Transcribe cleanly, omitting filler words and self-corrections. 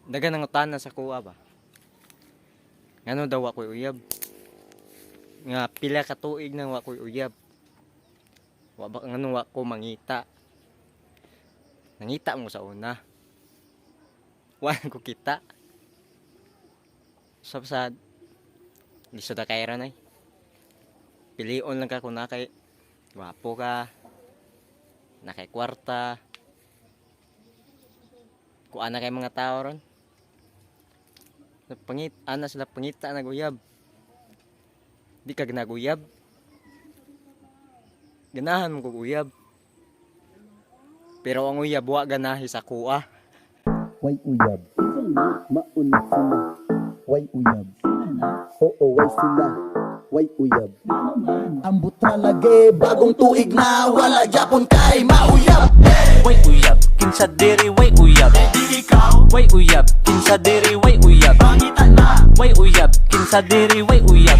Daghang nangutana sa akoa ba? Ngano daw wa ko'y uyab? Nga pila ka tuig nang wa ko'y uyab. Wa ba ngano wa ko mangita? Nangita mo sa una. Wa ko kita. Sab sa lisod na kay ron ay. Pilion lang ka kung nakay gwapo ka, nakay kwarta, kuan na kay mga tao ron. Pangit, ana sila pangita naguyab. Di ka naguyab. Ganahan mo kog uyab. Pero ang uyab wa ganahi sa akoa. Way uyab. Mauna sila. Way uyab. Oo, way sila. Way uyab. Ambot ra lagi, bagong tuig na, wala japon kay mauyab. Way uyab, kinsa diri way uyab? Way uyab, kinsa diri way uyab? Way uyab, kinsa diri way uyab?